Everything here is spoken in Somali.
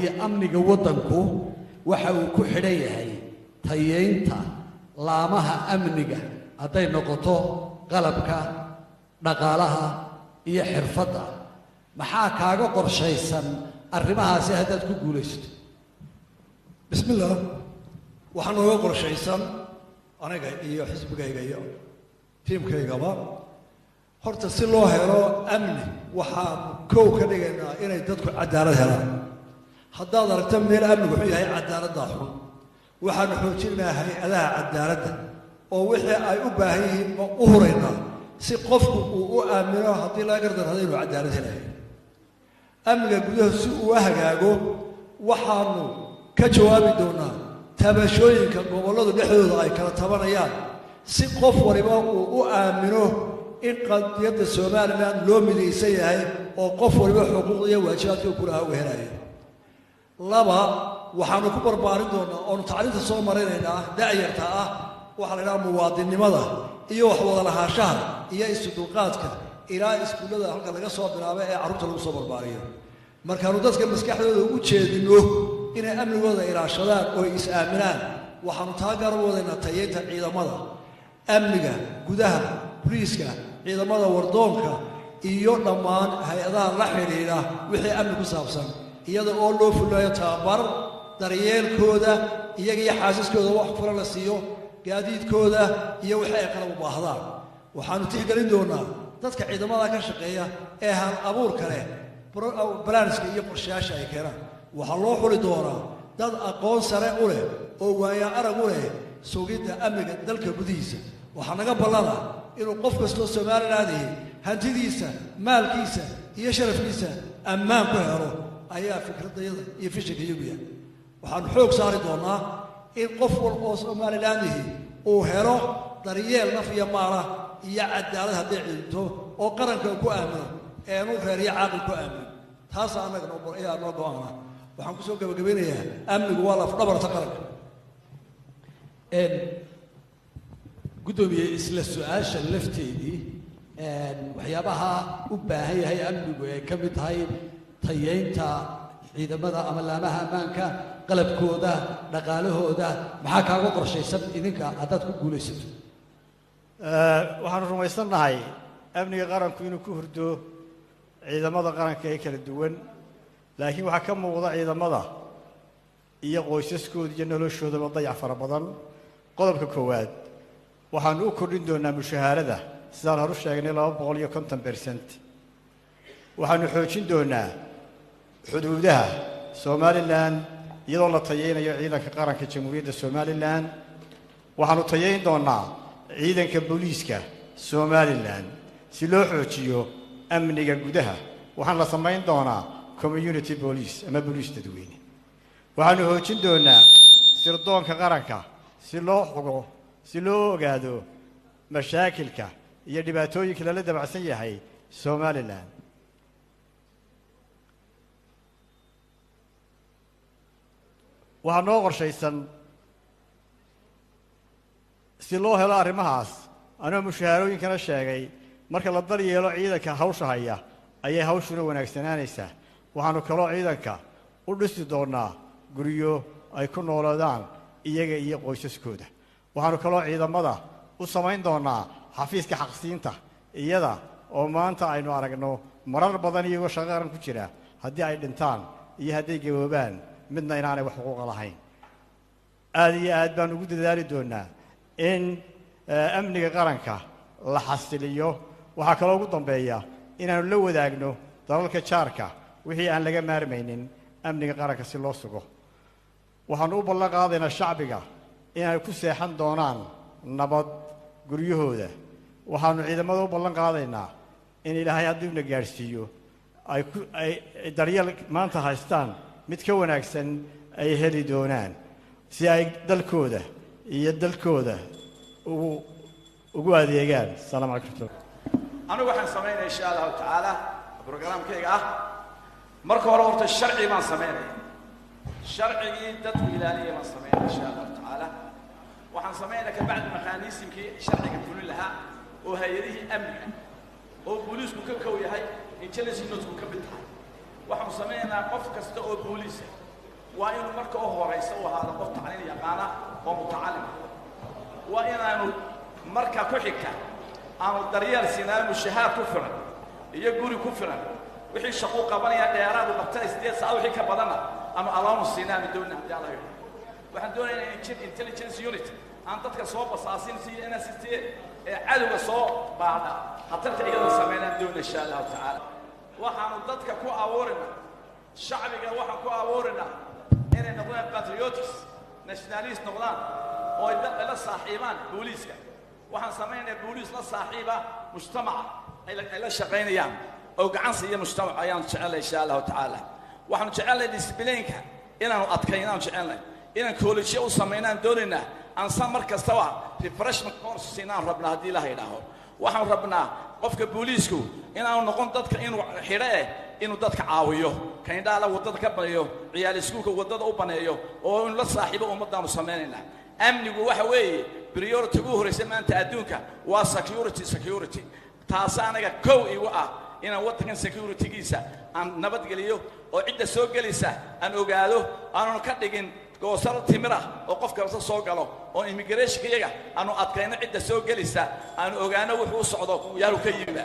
weeye amniga waddanku waxa uu ku xidhan yahay tayeynta laamaha amniga, hadday noqoto qalabka, dhaqaalaha iyo xirfadda. Maxaa kaaga qorshaysan arrimahaasi haddaad ku guulaysato? Bismillah. Waxaa nooga qorshaysan aniga iyo xisbigayga iyo tiimkaygaba, horta si loo helo amni waxaan kow ka dhigaynaa inay dadku cadaalad helaan. Haddaad aragto meel amnigu wuxuu yahay, cadaaladdaa xun. Waxaanu xoojinaynaa hay-adaha cadaaladda oo wixii ay u baahan yihiin ma u huraynaa, si qofku uu u aamino haddii laga gardarrado inuu cadaalad helayo. Amniga gudaha si uu hagaago, waxaanu ka jawaabi doonaa tabashooyinka gobolladu dhexdooda ay kala tabanayaan, si qof waliba uu u aamino in qadiyadda Somaliland loo midaysan yahay oo qof waliba xuquuqda iyo waajibaadka ku lahaa uu helayo. Laba, waxaanu ku barbaarin doonaa oonu tacliinta soo marinaynaa da'yarta ah waxaa la idhaha muwaadinnimada iyo wax wada lahaanshaha iyo isu dulqaadka, ilaa iskuullada halka laga soo bilaabo ee carruurta lagu soo barbaariyo. Markaanu dadka maskaxdooda ugu jeedinno inay amnigooda ilaashadaan oo is-aaminaan, waxaanu taa garab wadaynaa tayeynta ciidamada amniga gudaha, boliiska, ciidamada wardoonka iyo dhammaan hay-adaha la xidhiidha wixii amni ku saabsan, iyada oo loo fulayo tababar, daryeelkooda iyaga iyo xaasaskooda wax furan la siiyo, gaadiidkooda iyo wixii ay qalab u baahdaan. Waxaanu tixgelin doonaa dadka ciidamada ka shaqeeya ee hal abuurka leh, balaaniska iyo qorshayaasha ay keenaan. Waxaa loo xuli doonaa dad aqoon sare u leh oo waaya arag u leh sugidda amniga dalka gudihiisa. Waxaa naga ballana inuu qof kastoo Somaliland hantidiisa, maalkiisa iyo sharafkiisa ammaan ku helo ayaa fikradayada iyo fishanka iyagu yahay. Waxaanu xoog saari doonaa in qof wal oo Somalilandihi uu helo daryeel naf iyo maala iyo cadaalad hadday cidinto oo qaranka ku aamino eenu reer iyo caaqil ku aamino. Taasa annaga ayaa noo go-aana. Waxaan kusoo gabagabeynayaa, amnigu waa lafdhabarta qaranka. Guddoomiye, isla su-aasha lafteedii, waxyaabaha u baahan yahay amnigu ay ka mid tahay tayeynta ciidamada ama laamaha ammaanka, qalabkooda, dhaqaalahooda, maxaa kaaga qorshaysan idinka haddaad ku guulaysato? Waxaanu rumaysannahay amniga qaranku inuu ku hurdo ciidamada qaranka ee kala duwan, laakiin waxaa ka muuqda ciidamada iyo qoysaskooda iyo noloshoodaba dayac fara badan. Qodobka koowaad, waxaanu u kordhin doonaa mushahaarada, sidaan horu sheegnay, 250%. Waxaanu xoojin doonaa xuduudaha Somaliland iyadoo la tayeynayo ciidanka qaranka Jamhuuriyadda Somaliland. Waxaanu tayeyn doonaa ciidanka booliiska Somaliland si loo xoojiyo amniga gudaha. Waxaana la samayn doonaa community police ama booliis dadweyne. Waxaanu hoojin doonaa sirdoonka qaranka si loo xugo, si loo ogaado mashaakilka iyo dhibaatooyinka lala dabacsan yahay Somaliland. Waxaa noo qorshaysan si loo helo arrimahaas, anoo mushahaarooyinkana sheegay, marka la dar yeelo ciidanka hawsha haya ayay hawshuna wanaagsanaanaysaa. Waxaanu kaloo ciidanka u dhisi doonaa guryo ay ku noolaadaan iyaga iyo qoysaskooda. Waxaanu kaloo ciidamada u samayn doonaa xafiiska xaqsiinta, iyada oo maanta aynu aragno marar badan iyagoo shaqo qaran ku jira haddii ay dhintaan iyo hadday gaboobaan midna inaanay wax xuquuqa lahayn. Aada iyo aad baan ugu dadaali doonaa in amniga qaranka la xasiliyo. Waxaa kaloo ugu dambeeya inaanu la wadaagno dalalka jaarka wixii aan laga maarmaynin amniga qaranka si loo sugo. Waxaanu u ballan qaadaynaa shacbiga inay ku seexan doonaan nabad guryahooda. Waxaanu ciidamada u ballan qaadaynaa in Ilaahay haddiuna gaadhsiiyo ay ku ay daryeel maanta haystaan mid ka wanaagsan ay heli doonaan, si ay dalkooda iyo dalkooda ugu adeegaan. Asalaamu calaykum. Anigu waxaan samaynaya, insha Allahu tacaala, programkayga ah, marka hore horta sharci baan samaynaya, sharcigii dadku ilaaliya baan samaynaya, insha Allahu tacaala. Waxaan samaynaya kabacdi mechanismkii sharciga fulin lahaa oo hay-adihii amniga oo booliisku ka kow yahay, intelligence notku ka mid tahay. Waxaanu samaynaynaa qof kasta oo booliisa Waa inuu marka u horaysa u ahaado qof tacliin yaqaana oo mutacalima. Waa inaanu marka ku xigta aanu daryeel siinaa, mushahaar ku filan iyo guri ku filan. Wixii shaquu qabanaya dheeraad u qabtana, 8 saac wixii ka badanna aanu allowance siinaa aanu doonina haddii Alla yidho. Waxaan doonaynaa in intelligence unit aan dadka soo basaasin si NST ee cadowga soo baadha khatarta iyada sameynaan doonaa, insha Allahu tacaala. Waxaanu dadka ku abuurinaa, shacbiga waxaan ku abuurinaa inay noqdaan patriotics, nationalist noqdaan oo ay la saaxiibaan booliiska. Waxaan samaynayaa booliis la saaxiiba mujtamaca, ay la shaqaynayaan oo gacan siiya mujtamac ayaan jecelnay, insha Allahu tacaala. Waxaanu jecelnay discipline-ka inaanu adkaynaan, jecelnay inaan collegeyo u samaynaan doonaynaa, aan san mar kastaba refreshment course siinaan rabnaa haddii Ilaha idhaaho. Waxaan rabnaa qofka booliisku inaanu noqon dadka inuu xidho eh, inuu dadka caawiyo, ka indhaala waddada ka baneeyo, ciyaal iskuulka waddada u baneeyo oo inuu la saaxiibo ummaddaanu samaynaynaa. Amnigu waxa weeye priority ugu horraysa maanta adduunka, waa security, security. Taasa anaga kow igu ah, inaan waddankan securitygiisa aan nabadgeliyo oo cidda soo gelaysa aan ogaado, aanan ka dhigin goosaro timira oo qof kasta soo galo, oo immigrationka iyaga aanu adkayno, cidda soo gelaysa aanu ogaano wuxuu u socdo yaanu ka yimiba.